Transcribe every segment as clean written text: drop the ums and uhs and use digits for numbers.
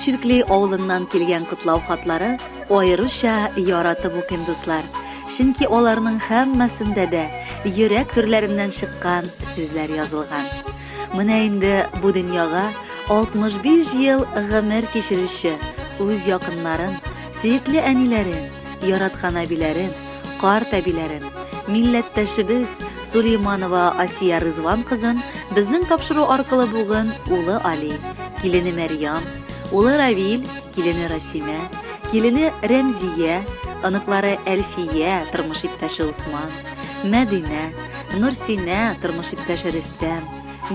Чиркли авылыннан килгән котлау хатлары аеруча яратып укыйм, дуслар. Чөнки аларның һәммәсендә дә йөрәк түрләреннән чыккан сүзләр язылган. Менә инде бу дөньяга 65 ел гомер кичерүче үз якыннарын, сөекле әниләрен, яраткан әбиләрен, карт әбиләрен, милләттәшебез Сулейманова Асия Рызван кызын безнең тапшыру аркылы бүген улы Али, килене Мәрьям, улы Равил, килене Расимә, килене Рәмзия, оныклары Әлфия, тормыш иптәше Усман, Мәдинә, Нурсинә, тормыш иптәше Рөстәм,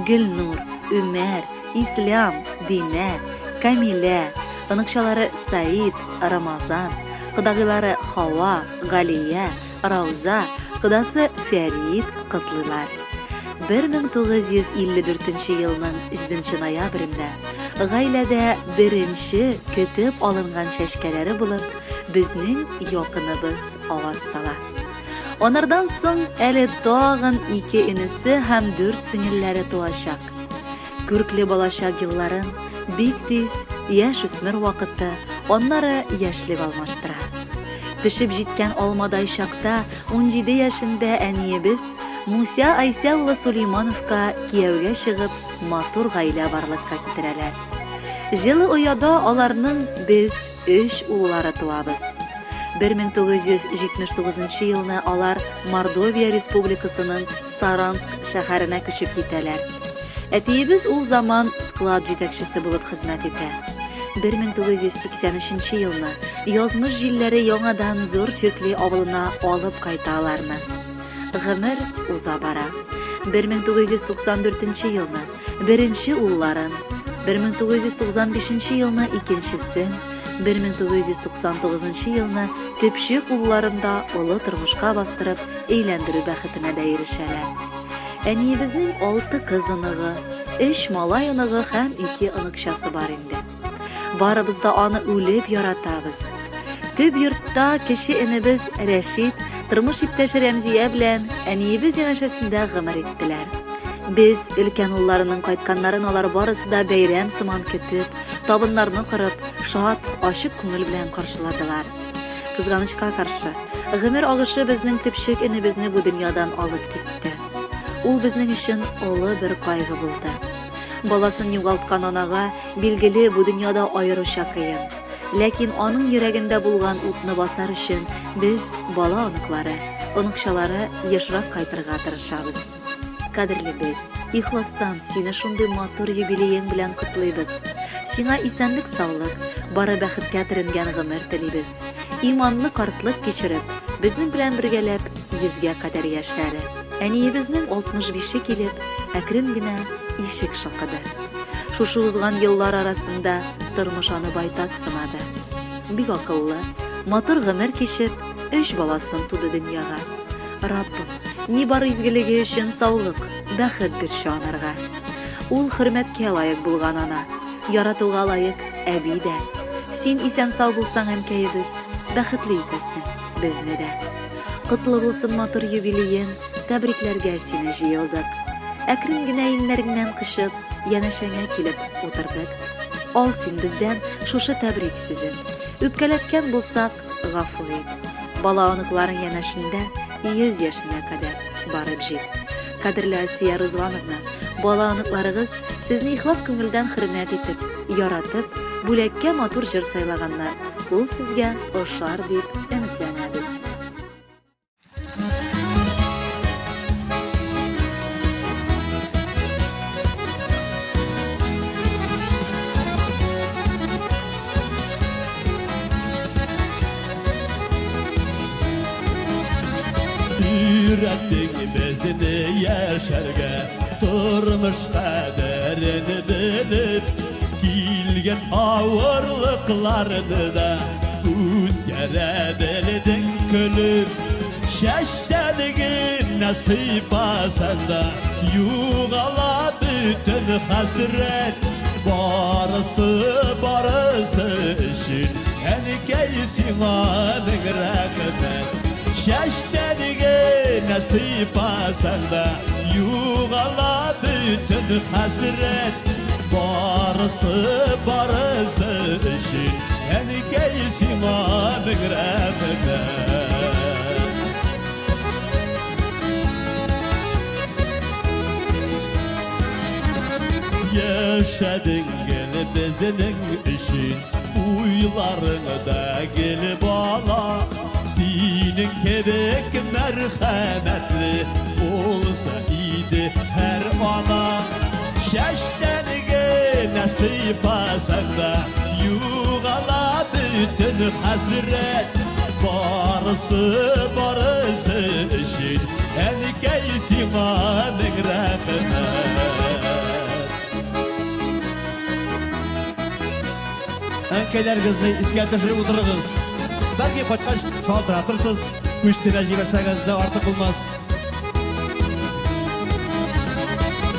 Гөлнур, Үмәр, Ислам, Динә, Камилә, оныкчалары Саид, Рамазан, кодагыйлары Хава, Галия, Рауза, кодасы Фәрид котлыйлар. 1954 елның 7 ноябрендә гаиләдә беренче көтеп алынган чәчкәләре булып безнең якыныбыз аваз сала. Анардан соң әле тагын ике энесе һәм дүрт сеңелләре туачак. Күркле балачак елларын бик тиз яшь үсмер вакыты, аннары яшьлек алмаштыра. Пешеп җиткән алмадай чакта 17 яшендә әниебез Муся Айся улы Сулеймановка кияүгә чыгып, матур гаилә барлыкка китерәләр. Җылы ояда аларның без өч уллары туабыз. 1979 елны алар Мордовия Республикасының Саранск шәһәренә күчеп китәләр. Әтиебез ул заман склад җитәкчесе булып хезмәт итә. 1983 елны язмыш җилләре яңадан Зур Чиркли авылына алып кайта аларны. Гомер уза бара. 1994 елны беренче улларын, 1995 елны икенчесен, 1999 елны төпчек улларын да олы тормышка бастырып, өйләндерү бәхетенә дә ирешәләр. Әниебезнең алты кыз оныгы, өч малай оныгы һәм ике оныкчасы бар инде. Барыбыз да аны үлеп яратабыз. Төп йортта кече энебез Рәшит, тормыш иптәше Рәмзия белән әниебез янәшәсендә гомер иттеләр. Без өлкән улларының кайтканнарын алар барысы да бәйрәм сыман көтеп, табыннарны корып, шат, ачык күңел белән каршыладылар. Кызганычка каршы, гомер агышы безнең төпчек энебезне бу дөньядан алып китте. Ул безнең өчен олы бер кайгы булды. Баласын югалткан анага, билгеле, бу дөньяда аеруча кыен. Ләкин аның йөрәгендә булган утны басар өчен без, бала оныклары, оныкчалары ешрак кайтырга тырышабыз. Кадерлебез, ихластан сине шундый матур юбилеең белән котлыйбыз. Сиңа исәнлек-саулык, бары бәхеткә төренгән гомер телибез. Иманлы картлык кичереп, безнең белән бергәләп йөзгә кадәр яшә әле. Әниебезнең 65-е килеп, әкрен генә ишек шакыды. Шушы узган еллар арасында тормыш аны байтак сынады. Бик акыллы, матур гомер кичеп, өч баласын туды дөньяга. Раббым, ни бар изгелеге өчен саулык, бәхет бирче анарга. Ул хөрмәткә лаек булган ана, яратуга лаек әби дә. Син исән-сау булсаң, әнкәебез, бәхетле итәсең безне дә. Котлы булсын матур юбилеең, тәбрикләргә сине җыелдык. Әкрен генә иңнәреңнән кочып, янәшәңә килеп утырдык. Ал син бездән шушы тәбрик сүзен. Үпкәләткән булсак, гафу ит. Бала оныкларың янәшендә 100 яшеңә кадәр барып җит. Кадерле Асия Рызвановна, бала оныкларыгыз сезне ихлас күңелдән хөрмәт итеп, яратып, бүләккә матур җыр сайлаганнар. Ул сезгә ошар дип өметләнәбез. Өйрәттең безне яшәргә, тормыш кадерен белеп, килгән авырлыкларны да үткәрә белдең көлеп. Чәчтән генә сыйпасаң да, югала бөтен хәсрәт. Барысы, барысы өчен, әнкәй, сиңа мең рәхмәт. Чәчтән генә сыйпасаң да, югала бөтен хәсрәт. Барысы, барысы өчен әнкәй сиңа мең рәхмәт. Яшәдең гел безнең өчен, уйларыңда гел бала. Синең кебек мәрхәмәтле булса иде һәр ана. Чәчтән генә сыйпасаң да, югала бөтен хәсрәт. Барысы, барысы өчен әнкәй сиңа мең рәхмәт. Әнкәйләрегезне искә төшереп утырыгыз. Бәлки кайткач шалтыратырсыз, почтага җибәрсәгез дә артык булмас.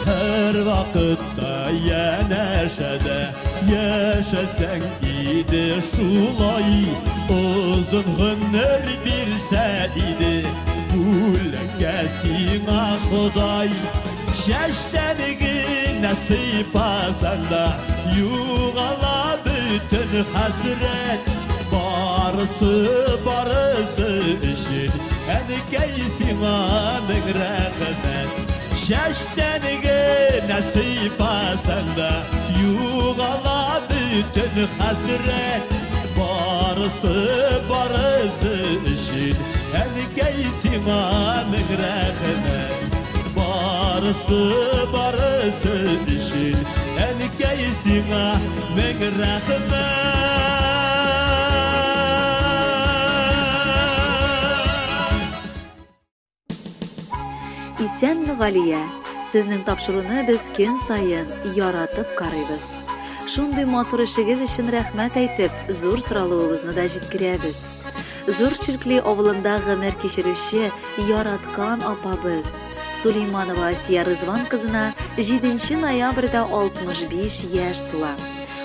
Һәр вакытта янәшәдә яшәсәң иде шулай, озын гомер бирсә иде бүләккә сиңа Ходай. Чәчтән генә сыйпасаң да, югала бөтен хәсрәт. Барысы, барысы өчен әнкәй сиңа мең рәхмәт. Чәчтән генә сыйпасаң да, югала бөтен хәсрәт. Барысы, барысы өчен әнкәй сиңа мең рәхмәт. Барысы, барысы өчен әнкәй сиңа мең рәхмәт. Исәнме, Галия! Сезнең тапшыруны без көн саен яратып карыйбыз. Шундый матур эшегез өчен рәхмәт әйтеп, зур соралуыбызны да җиткерәбез. Зур Чиркли авылында гомер кичерүче яраткан апабыз Сулейманова Асия Рызван кызына 7 ноябрьдә 65 яшь тула.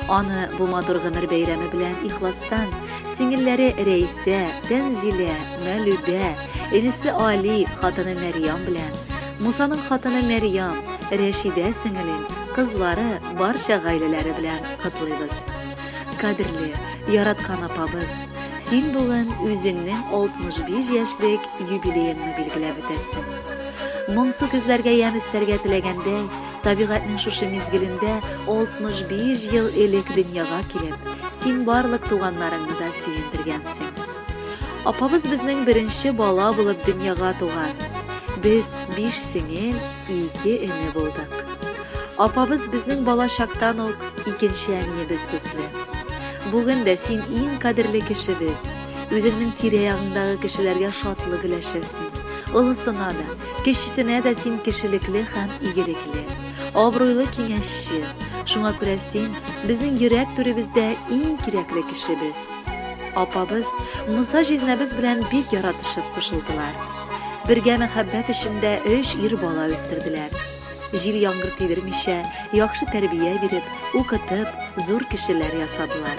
Аны бу матур гомер бәйрәме белән ихластан сеңелләре Рәйсә, Тәнзилә, Мәлүдә, энесе Али, хатыны Мәрьям белән, Мусаның хатыны Мәрьям, Рәшидә сеңелен, кызлары, барча гаиләләре белән котлыйбыз. Кадерле, яраткан апабыз, син бүген үзеңнең 65 яшьлек юбилееңны билгеләп үтәсең. Моңсу көзләргә ямь өстәргә теләгәндәй, табигатьнең шушы мизгелендә 65 ел элек дөньяга килеп, син барлык туганнарыңны да сөендергәнсең. Апабыз безнең беренче бала булып дөньяга туган. Без биш сеңел, ике эне булдык. Апабыз безнең бала чактан ук икенче әниебез төсле. Бүген дә син иң кадерле кешебез. Үзеңнең тирә-ягыңдагы кешеләргә шатлык өләшәсең. Олысына да, кечесенә дә син кешелекле һәм игелекле, абруйлы киңәшче. Шуңа күрә син безнең йөрәк түребездә иң кирәкле кешебез. Апабыз Муса җизнәбез белән бик яратышып кушылдылар. Бергә мәхәббәт эчендә өч ир бала үстерделәр. Җил-яңгыр тидермичә, яхшы тәрбия биреп, укытып, зур кешеләр ясадылар.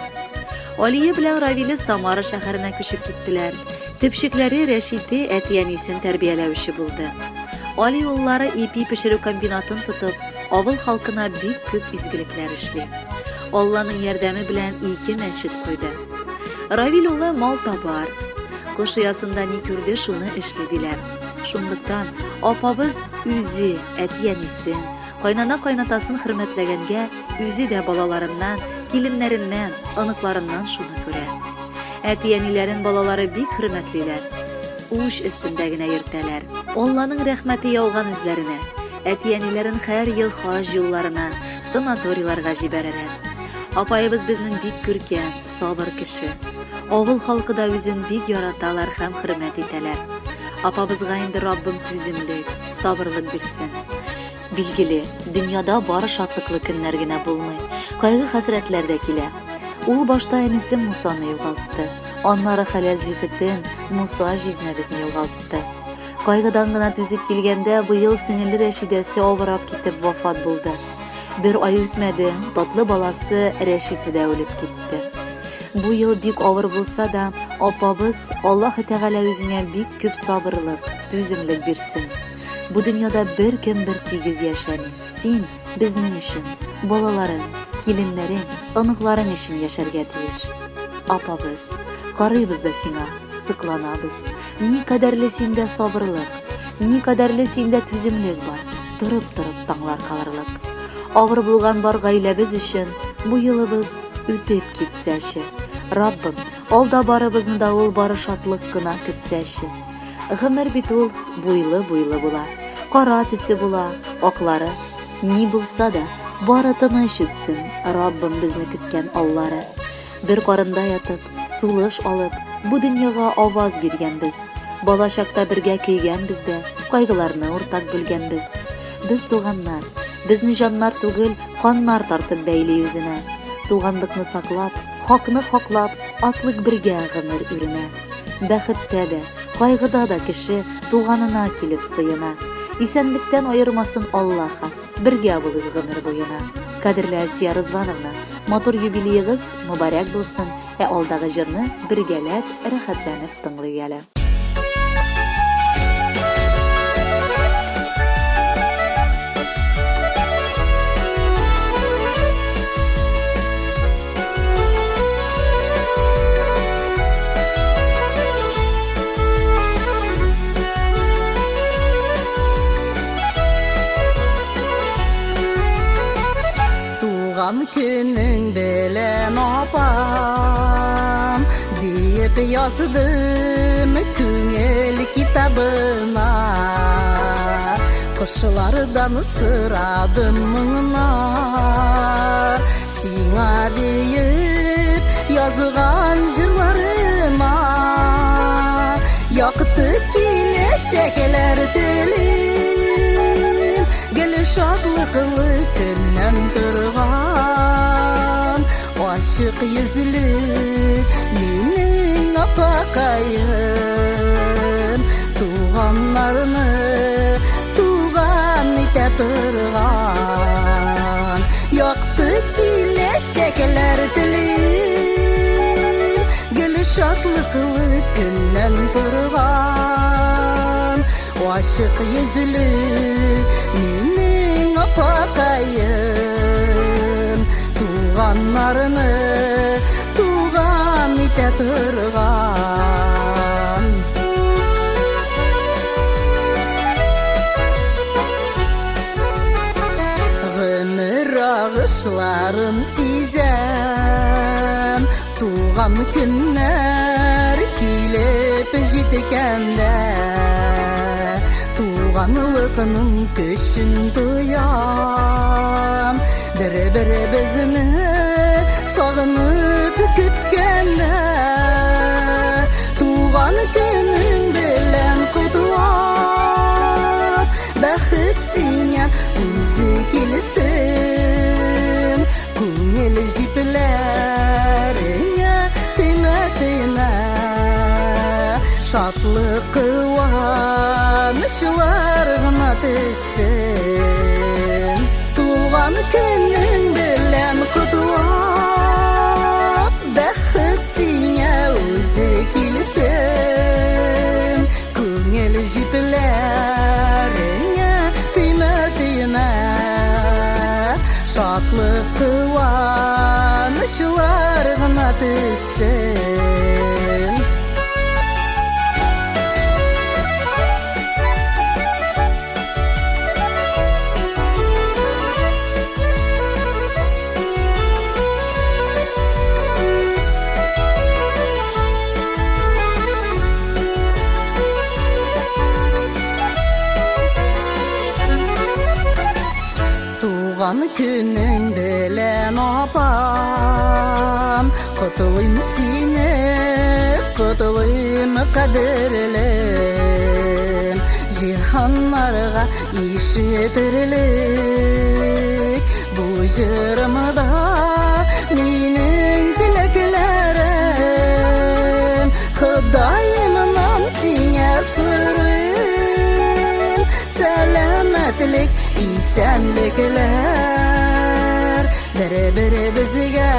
Алия белән Равиле Самара шәһәренә күчеп киттеләр. Төпчекләре Рәшите әти-әнисен тәрбияләүче булды. Али уллары ипи пешерү комбинатын тотып, авыл халкына бик күп изгелекләр эшли. Алланың ярдәме белән ике мәчет куйды. Равил улы мал табар. Кош оясында ни күрде, шуны эшли диләр. Шунлыктан апабыз үзе әти-әнисен, кайнана-кайнатасын хөрмәтләгәнгә, үзе дә балаларыннан, киленнәреннән, оныкларыннан шуны күрә. Әти-әниләрен балалары бик хөрмәтлиләр. Уч өстендә генә йөртәләр. Алланың рәхмәте яуган үзләренә. Әти-әниләрен һәр ел хаҗ юлларына, санаторийларга җибәрәләр. Апаебыз безнең бик күркәм, сабыр кеше. Авыл халкы да үзен бик яраталар һәм хөрмәт итәләр. Апабызга инде Раббым түземлек, сабырлык бирсен. Билгеле, дөньяда бары шатлыклы көннәр генә булмый, кайгы-хәсрәтләр дә килә. Ул башта энесе Мусаны югалтты, аннары хәләл җефетен Муса җизнәбезне югалтты. Кайгыдан гына түзеп килгәндә, быел сеңеле Рәшидәсе авырап китеп вафат булды. Бер ай үтмәде, татлы баласы Рәшите дә үлеп китте. Бу ел бик авыр булса да, апабыз, Аллаһы Тәгалә үзеңә бик күп сабырлык, түземлек бирсен. Бу дөньяда беркем бер тигез яшәми. Син, Безнең өчен, балаларың, киленнәрең, оныкларың өчен яшәргә тиеш. Апабыз, карыйбыз да сиңа, сокланабыз. Никадәрле синдә сабырлык, никадәрле синдә түземлек бар, торып-торып таңлар калырлык. Авыр булган бар гаиләбез өчен бу елыбыз үтеп китсәче. Раббым, алда барыбызны да ул бары шатлык кына көтсәче. Гомер бит ул буйлы-буйлы була. Кара төсе була, аклары. Ни булса да, бары тыныч үтсен, Раббым безне көткән аллары. Бер карында ятып, сулыш алып, бу дөньяга аваз биргәнбез. Бала чакта бергә көйгәнбез дә, кайгыларны уртак бүлгәнбез. Без туганнар. Безне җаннар түгел, каннар тартып бәйли үзенә. Туганлыкны саклап, хакны хаклап, атлык бергә гомер үренә. Бәхеттә дә, кайгыда да кеше туганына килеп сыена. Исәнлектән аермасын Аллаха, бергә булыйк гомер буена. Кадерле Асия Рызвановна, матур юбилеегыз мөбарәк булсын, ә алдагы җырны бергәләп, рәхәтләнеп тыңлыйк әле. Туган көнең белән, апам, диеп яздым күңел китабына. Кошлардан сорадым моңнар, сиңа диеп язган җырларыма. Якты киләчәкләр телим, гел шатлыклы көннән торган. Ачык йөзле минем апакаем, туганнарны туган итә торган. Якты киләчәкләр телим, гел шатлыклы көннән торган. Ачык йөзле минем апакаем, туганнарны туган итә торган. Гомер агышларын сизәм, туган көннәр килеп җиткәндә, туганлыкның көчен тоям, бер-беребезне сагынып көткәндә, туган көнең белән котлап, бәхет сиңа үзе килсен, күңел җипләреңә төймә-төймә, шатлык куанычлар гына төссен. Туган көнең белән котлап, бәхет сиңа үзе килсен, күңел җипләреңә төймә-төймә, шатлык куанычлар гына төссен. Туган көнең белән, апам, котлыйм сине, котлыйм, кадерлем. Җиһаннарга ишетерлек бу җырымда минем теләкләрем. Ходаемнан сиңа сорыйм, сәламәтлек, исәнлекләр. Бер-беребезгә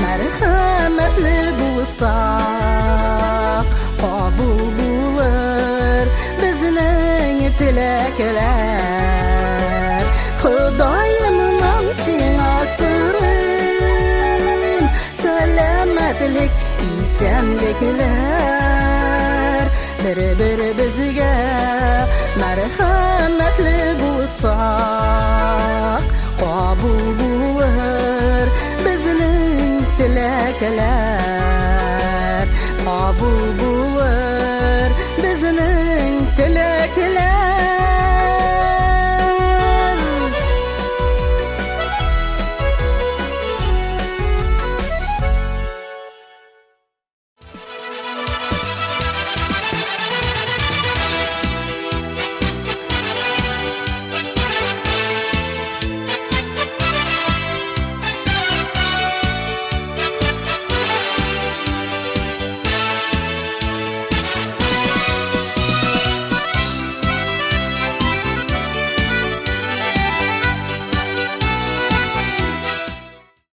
мәрхәмәтле булсак, кабул булыр безнең теләкләр. Ходай Исәнлекләр. Бер-беребезгә мәрхәмәтле булсак, кабул булыр безнең теләкләр. Кабул булыр безнең теләкләр.